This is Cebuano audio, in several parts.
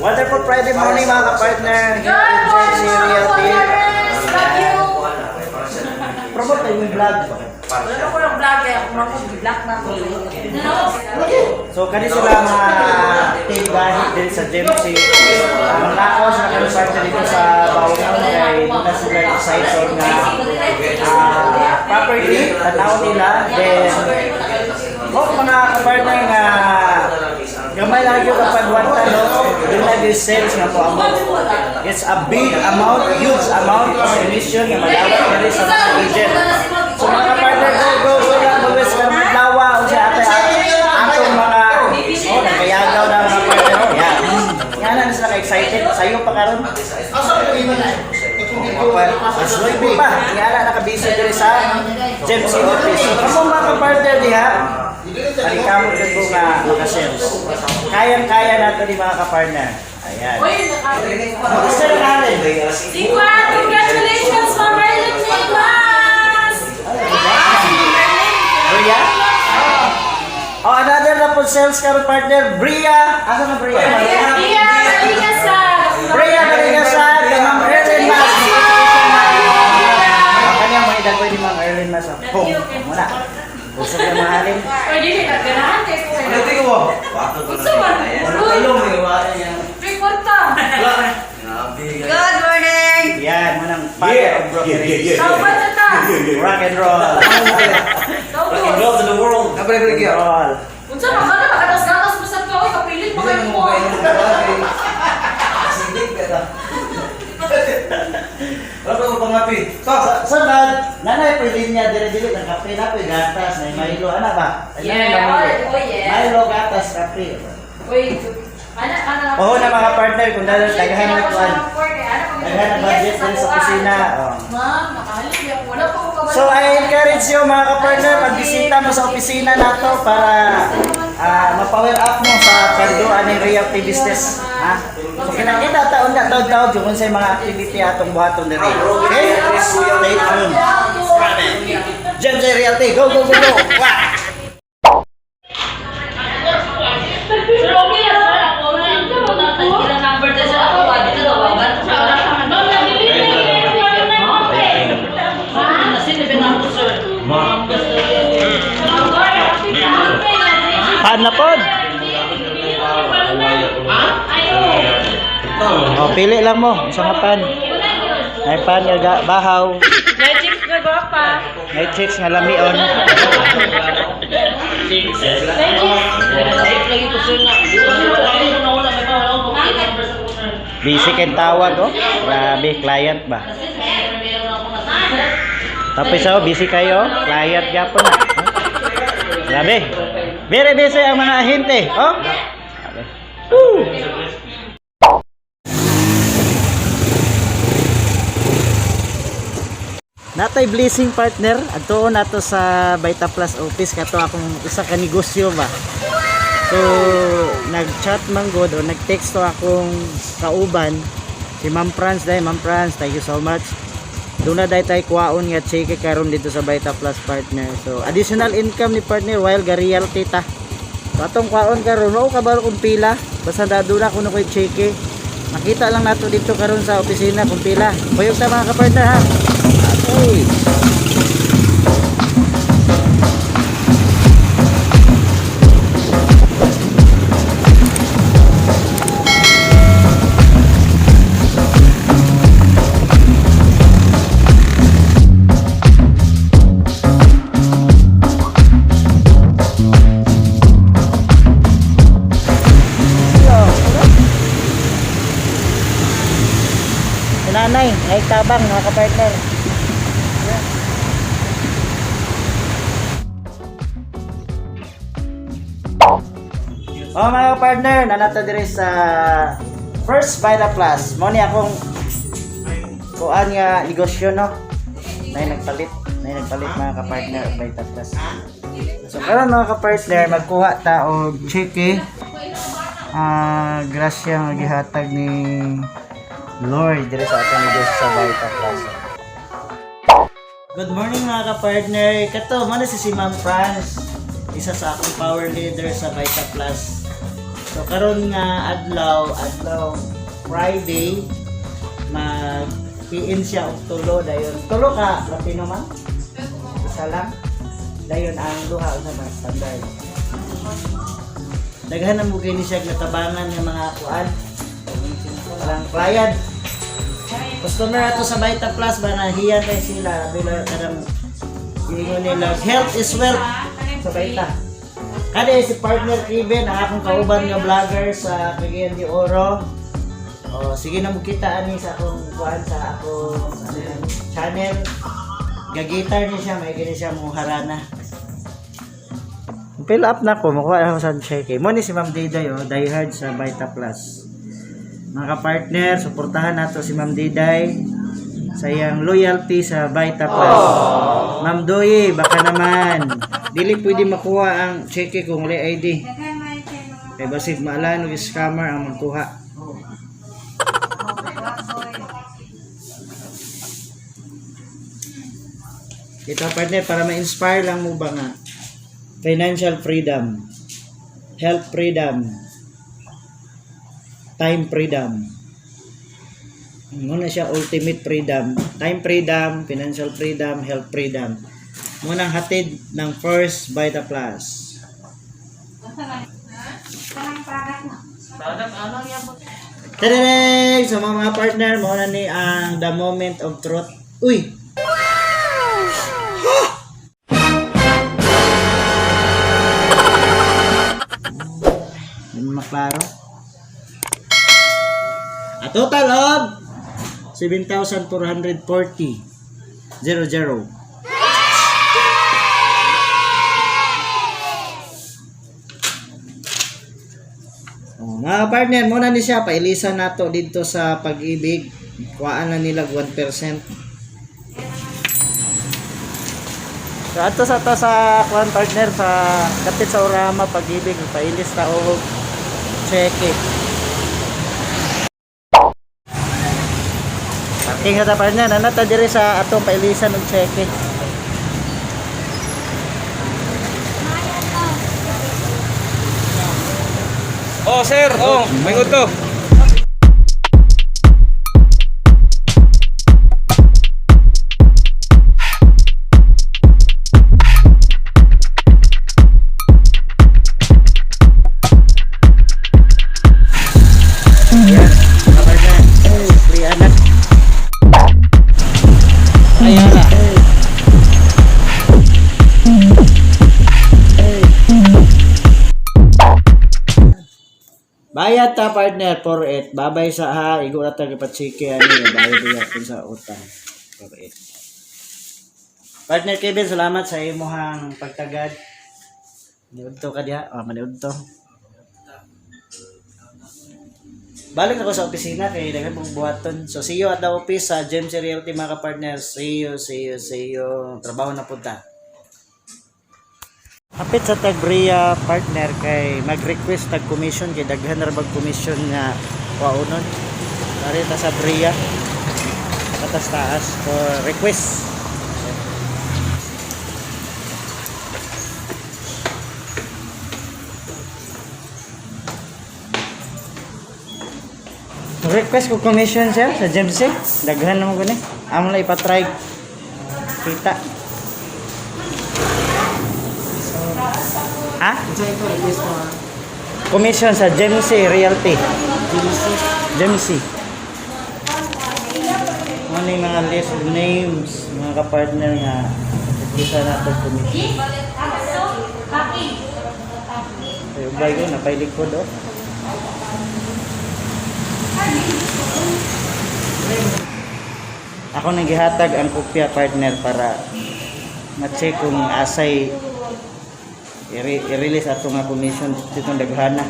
Wonderful Friday morning, mga ka-partner. Here Good in morning, Jersey mga Realty. ka-partners! Love you! Promote tayo yung vlog. Wala ko ng vlog kaya kung mag-vlog na ako. No? So kani sila mga team dahil din sa GMC. Ang lakaw sila kami partner dito sa Bawang kay doon na sila excited nga property, tanaw nila. Then, oh, mga kapartner nga gamay lagi yung kapagwanta, no? Doon lagi sales nga po amo. It's a big amount, huge amount of commission nga madawat na rin sa mga agent. So mga kapartner, go, go, go lang, mag-wish ka maglawa, unsa ate, atong mga, oh, nagkayagaw na mga partner, oh, yeah. Nga na sila ka-excited, sayo pa karon. Mas pa, nga na nakabisi diri sa GMC office. Kamo mga kapartner diha, palikamot jud ko nga maka-sales. Kayang-kaya nato ni mga kapartner. Ayan. Uy, Gusto na natin. Sigwa, congratulations, Ma'am Marlon Mas! Bria? Oh, another na po sales karon, partner, Bria. Asa na Bria? Bria Malingasag! Bria Malingasag, kay Ma'am Erlyn Mas. Ang kanyang mga idagoy ni Ma'am Erlyn Mas. Oh. Boom. Muna. Usap yung mga halin. Uy, dili ka ganahan kay ko. Unsa man? Uy, may kwarta. Good morning! Yan, munang father of brokerage. Tawag na ta. Rock and roll. Tawag. to the world. Rock and roll. Unsa man ka na makatas-gatas mo sa ka, uy, kapilit mo kayo mo. Sa bad, nanay po linya dire dili ng kape na po gatas, may Milo ana ba? Ay, Yeah, nanay Milo. oh, yeah. Milo, gatas, kape. Uy, ana ana. Oo na mga partner, kung dahil daghan na kuan. Daghan na budget din sa kusina. Oh. Ma'am, nakahalin ako. Wala pa ko kabalo. So I encourage you, mga kapartner, magbisita mo sa opisina nato para ma-power up mo sa pagduan ng realty business. Ha? So kinakita taon na taon taon yung sa mga activity atong buhaton diri. Okay? Stay tuned. James J. Realty, go go go go. Wah! Sir, okay na sir. Ako na. Ilang number din sir. Ako ba? Dito tawagan. Ma'am, nabili na yung Paan na pod? Oh, pili lang mo sa nga pan. May pan nga bahaw, May chicks na gwapa. may chicks nga lamion. May chicks. Busy kay tawag oh. Grabe client ba. Tapos oh, busy kayo, client gapon na. Grabe. Very busy ang mga ahente, oh. Grabe. Woo! Natay blessing, partner, adtuon nato sa Vita Plus office kato akong isa ka negosyo ba. So nag-chat man god o nag-text to akong kauban si Ma'am Franz dahil Ma'am Franz, thank you so much. Doon na dahil tayo kuwaon nga cheque karon dito sa Vita Plus, partner. So additional income ni partner while ga realty ta. So atong kuwaon karon, o kabalo kung pila, basta na doon na kuno ko'y cheque. Makita lang nato dito karon sa opisina kung pila. Kuyog ta, mga kapartner, ha. Okay. Si nanay, ay tabang, mga kapartner. Oh, mga partner, nanata diri sa First Vita Plus. Mo ni akong kuan nga negosyo no. Nay nagpalit mga kapartner og Vita Plus. So karon, mga kapartner, magkuha ta og cheque. Grasya nga gihatag ni Lord diri sa atong negosyo sa Vita Plus. Good morning, mga kapartner. Kato, man si Ma'am Franz. Isa sa akong power leader sa Vita Plus. So karon nga adlaw, adlaw Friday, mag piin siya og tulo dayon. Tulo ka Latino, ma'am? Isa lang. Dayon ang duha usa na standard. Daghan na mo kini siya natabangan ng mga kuan. Parang client. Customer ato sa Vita Plus ba nahiya kay sila bila kanang giingon nila health is wealth sa Vita. Kada si partner Kevin ang akong kauban nga vlogger sa Cagayan de Oro. O, sige na mo kita ani sa akong kuan sa akong ano yan, channel. Gagitar ni siya, may gini siya mo harana. Fill up na ko, makuha ako sa cheque. Mo ni si Ma'am Diday, oh, die hard sa Vita Plus. Mga ka-partner, suportahan nato si Ma'am Diday sa iyang loyalty sa Vita Plus. Ma'am Doye, baka naman. Dili pwede makuha ang cheque kung wala ID. Kay basig maalan og scammer ang magkuha. Ito partner, para ma-inspire lang mo ba nga financial freedom, health freedom, time freedom. Muna siya ultimate freedom. Time freedom, financial freedom, health freedom. Munang hatid ng first Vita Plus. Tadadang! So mga partner, mao na ni ang the moment of truth. Uy! Hindi mo maklaro. A total of 7,440. 00. Oh, mga partner, muna ni siya pailisan nato dito sa Pag-ibig. Kuhaan na nila 1%. So ato sa to sa kuan partner sa kapit sa Orama Pag-ibig pailis ta og cheque. Parking ta partner, ana ta diri sa atong pailisan og cheque. Oh, sir. Oh, may to. Ayan, mga partner. Free anak. Ayan na. Bayad ta partner 48. Babay sa ha, igo ra ta gipatsike ani bayad gyapon sa utang 48. Partner Kevin, salamat sa imuhang pagtagad. Niudto ka diha, ah, maniudto. Balik ako sa opisina kay daghan mong buhaton. So see you at the office sa James Realty mga ka-partner. See you, see you, see you. Trabaho na punta. Kapit sa Tagbria partner kay mag-request tag commission kay daghan ra bag commission nga kwaonon. Dari ta sa Bria. Katas taas for request. Request ko commission sir sa James. Daghan naman ko ni. Amo lang ipatry. Kita. Ha? Commission sa James Realty. James. Ano yung mga list of names, mga kapartner nga isa na ito commission. Ay, ubay ko, napailikod oh. Ako nang gihatag ang kopya partner para ma-check kung asay i-release ato nga commission ditong daghana.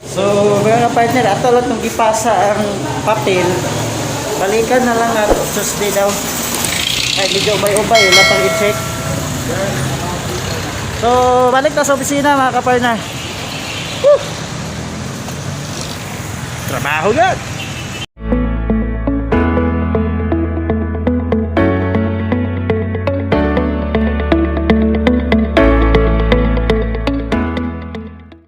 So, mga partner, ato lang itong gipasa ang papel. Balikan na lang ato Tuesday daw. Ay, medyo ubay-ubay, wala pang i-check. So, balik na sa opisina mga kapartner. Woo! Trabaho yan!